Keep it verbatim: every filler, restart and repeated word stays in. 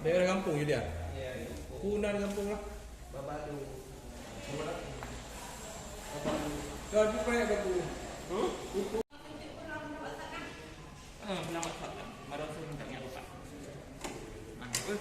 Daerah gampông, Yulia? Ku na di gampông lah. Babalu. Babalu. Kau pergi proyek ke tu? Hmm? Ah, nama tak? Marah tu minta ingat lupa. Nah, apa?